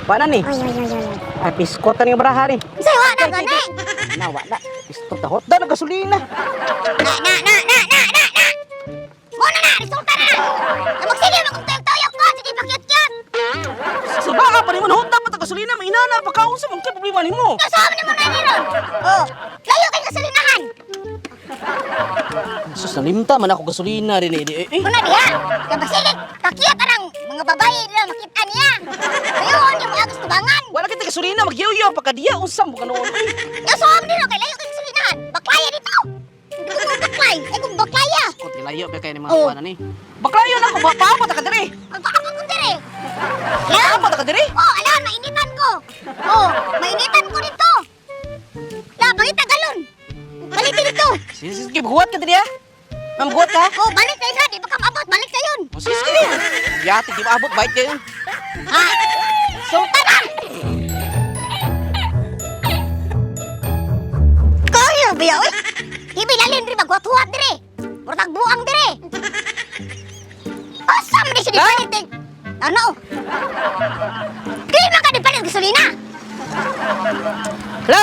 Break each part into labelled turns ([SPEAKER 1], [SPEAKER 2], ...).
[SPEAKER 1] Wala ni. Ay, biskot na ni baraha ni.
[SPEAKER 2] Say wa na gani.
[SPEAKER 1] Na, wala. Biskot na hot na gasolina.
[SPEAKER 2] Na na na na na na na. Mo na na resulta na na. Na magsige mo kung tuyok-tuyok ko sige pakyut-kyut.
[SPEAKER 1] Sa baka pa nimo hot pa ta gasolina, mainana pa kaon sa mong problema nimo.
[SPEAKER 2] Kasama nimo na ni ron. Oh, layo kay gasolinahan.
[SPEAKER 1] Sus, nalimta man ako gasolina rin eh. Eh, eh.
[SPEAKER 2] Muna diha. Kay magsige pakyut arang mga babae nila makita niya. Kayo niya mo agos tubangan.
[SPEAKER 1] Wala kita gasolina, magyuyo pa kadiya unsa mo kanoon. Eh.
[SPEAKER 2] Kasama nimo kay layo kay gasolinahan. Baklaya dito. Hindi ko baklay. Ay kung baklaya.
[SPEAKER 1] Kot layo pa kay ni mga
[SPEAKER 2] Oh.
[SPEAKER 1] kuan ni. Baklayo na ko, paabot ka diri.
[SPEAKER 2] Magpaabot ko dire. Hello?
[SPEAKER 1] Paabot ka diri.
[SPEAKER 2] Oh, ala, mainitan ko. Oh, mainitan ko dito. La, balik galon. Balik dito.
[SPEAKER 1] Sige, sige, buhat ka diri ah. Ma'am, buhat ka.
[SPEAKER 2] Oh, balik kayo na, di ba ka maabot? Balik kayo.
[SPEAKER 1] Oh, sige, sige. Yati, di maabot, bait kayo.
[SPEAKER 2] Ha? Sultan na! Kaya ba oy? Ibi lalin rin magwat-huwat dire. Murtag buang dire. Asa man siya
[SPEAKER 1] Ha?
[SPEAKER 2] di palit? Ano? Di man ka di palit gasolina.
[SPEAKER 1] Hello?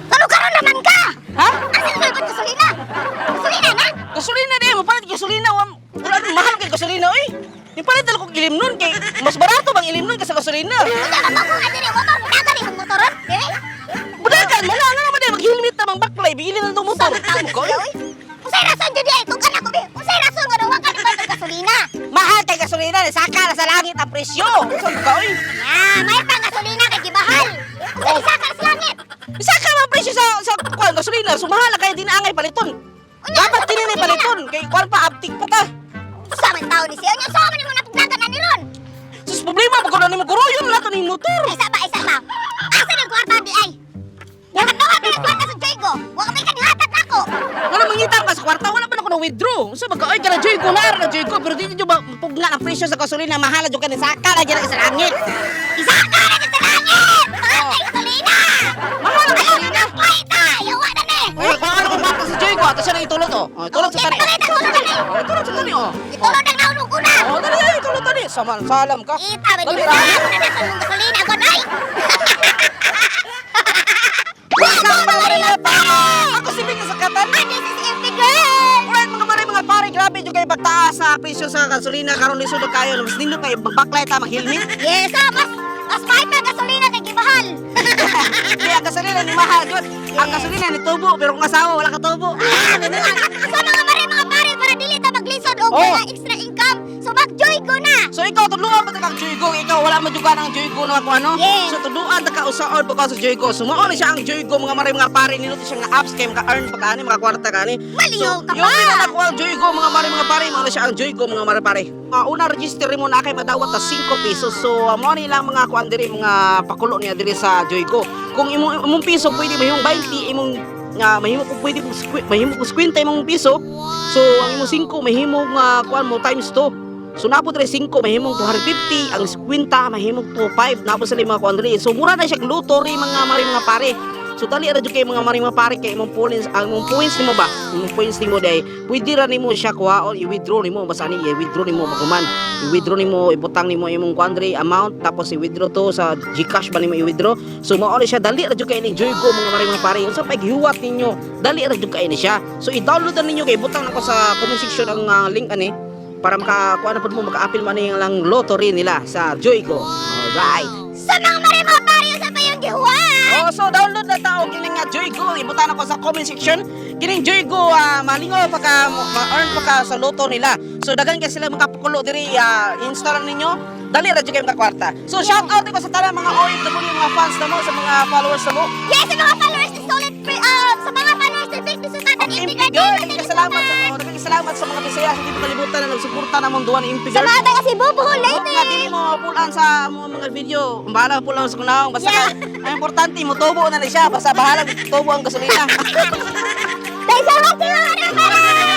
[SPEAKER 2] Ano karon naman ka?
[SPEAKER 1] Ha?
[SPEAKER 2] Asa na ba gasolina? Gasolina na?
[SPEAKER 1] Gasolina di, mapalit gasolina. Wala nang mahal kay gasolina, oy. Ipalit na ko ilim nun kay mas barato bang ilim nun kaysa gasolina.
[SPEAKER 2] Unsa ba ko nga dire? Wa man mudagan imong motoron? Dire?
[SPEAKER 1] Budagan mo na, ano naman di, mag-helmet na mang baklay, bigilin na itong motor.
[SPEAKER 2] Sa
[SPEAKER 1] Ko,
[SPEAKER 2] oy. Unsay rason jud ay tungkan ako be? Unsay rason nga wa ka di palit gasolina?
[SPEAKER 1] Mahal kay gasolina, saka na sa langit ang presyo. Unsa ka, oy?
[SPEAKER 2] Ah, may pang gasolina kay gibahal. Unsay saka sa langit?
[SPEAKER 1] Saka man presyo sa kuan gasolina, so mahal na kay di na angay paliton. Dapat kini ni paliton kay kuan pa aptik pa ta.
[SPEAKER 2] Usa man taon ni siya. Unya sa man nimo napugdagan na ni ron.
[SPEAKER 1] Sus problema pag kuno nimo guruyon na to ning motor.
[SPEAKER 2] Isa ba, isa ba? Asa nang kwarta di ay? Nakatuwa ka ng kwarta sa Joygo. Wa ka may kanihatag ako.
[SPEAKER 1] Wala mangita ka sa kwarta, wala pa na ko na withdraw. Unsa ba ka oy kana joy ko na na joy ko pero di jud ba pugna ang presyo sa gasolina mahal na jud kani saka na jud sa langit.
[SPEAKER 2] Isa ka na sa langit! Mahal kay gasolina!
[SPEAKER 1] Mahal ang gasolina.
[SPEAKER 2] Kwarta! Yawa na ni!
[SPEAKER 1] Uy, kung ano kung kwarta sa joy ko, ato siya na itulot oh. Oh, itulot sa tani.
[SPEAKER 2] Itulot na ni!
[SPEAKER 1] Oh, itulot sa tani oh.
[SPEAKER 2] Itulot ang naunong una!
[SPEAKER 1] Oh, dali dali itulot tani. Saman salam ka.
[SPEAKER 2] Ita, may
[SPEAKER 1] Dali,
[SPEAKER 2] dili
[SPEAKER 1] dali.
[SPEAKER 2] na na mong gasolina ko, nay! Wala mga rin pare!
[SPEAKER 1] Ako si Vic sa katan.
[SPEAKER 2] And this is MP Girl!
[SPEAKER 1] Alright mga pare, mga pare, grabe jud kayo pagtaas sa presyo sa gasolina karon lisod na kayo. Mas nindot kayo magbaklay ta mag-helmet.
[SPEAKER 2] Yes, ah, mas, mas mahal pa ang gasolina kay gibahal!
[SPEAKER 1] Kaya ang gasolina ni mahal jud. Ang gasolina ni tubo pero kung asawa wala ka tubo.
[SPEAKER 2] Ah, so mga mare, mga pare, para dili ta maglisod og
[SPEAKER 1] Oh.
[SPEAKER 2] mga extra income, so mag-joy ko na!
[SPEAKER 1] So ikaw tudluan pa ta kang Joygo, ikaw wala man jud ka ng Joygo na kung ano.
[SPEAKER 2] Yes.
[SPEAKER 1] So tudluan ta ka usaon pa ka sa Joygo. So mao na siya ang Joygo mga mare mga pare nindot siya nga apps kay maka-earn pa ka ani mga kwarta ka ani.
[SPEAKER 2] Maliw ka
[SPEAKER 1] So, yung
[SPEAKER 2] pa!
[SPEAKER 1] pinanakuha ang Joygo mga mare mga pare, mao na siya ang Joygo mga mare pare. Una register mo na kay madawat ta 5 pesos. So mao ni lang mga kuan diri mga pakulo niya diri sa Joygo. Kung imong imong piso pwede mahimong 20 imong nga mahimo kung pwede kung mahimo kung 50 imong piso. So ang imong 5 mahimo nga kuan mo times 2. So napo diri 5 mahimong 250, ang 50 mahimong 25 napo sa mga kuan diri. So mura na siya lottery mga mare mga pare. So dali ra jud kay mga mare mga pare kay imong points, ang imong points nimo ba? Imong points nimo day. Pwede ra nimo siya kuhaon, i-withdraw nimo basta ani i-withdraw nimo maguman. I-withdraw nimo, ibutang nimo imong kuan diri amount tapos i-withdraw to sa GCash ba nimo i-withdraw. So mao ni siya dali ra jud kay ni Joygo mga mare mga pare. Unsa pa gihuwat ninyo? Dali ra jud kay ni siya. So i-download na ninyo kay ibutang nako sa comment section ang link ani para makakuha na pud mo maka-appeal man yung lang lottery nila sa Joygo. Alright.
[SPEAKER 2] Sa mga mare, mga pare, usa pa yung gihuwan!
[SPEAKER 1] Oh, so download na tao kining nga Joygo. Ibutan ako sa comment section. Kining Joygo malingaw pa ka ma-earn pa ka sa loto nila. So daghan kay sila makapakulo diri install lang ninyo. Dali ra jud kayo makakwarta. So shout out ko sa tanan mga OFW mga fans na mo sa mga followers na mo.
[SPEAKER 2] Yes, sa mga followers ni Solid Free, sa mga followers ni Vic Bisukatan,
[SPEAKER 1] MP
[SPEAKER 2] MP Girl,
[SPEAKER 1] Girl, daghang salamat sa oh, daghang salamat sa mga Bisaya sa dito kalibutan na nagsuporta namong duwa ni MP
[SPEAKER 2] Sa
[SPEAKER 1] Girl.
[SPEAKER 2] mga taga Cebu, Bohol,
[SPEAKER 1] Oo
[SPEAKER 2] Leyte.
[SPEAKER 1] nga, dili mo pulaan sa mga video. Bahala pulaan sa kunaong. Basta ang importante, motubo na ni siya. Basta bahala tubo ang gasolina.
[SPEAKER 2] Thanks for watching, mga pare!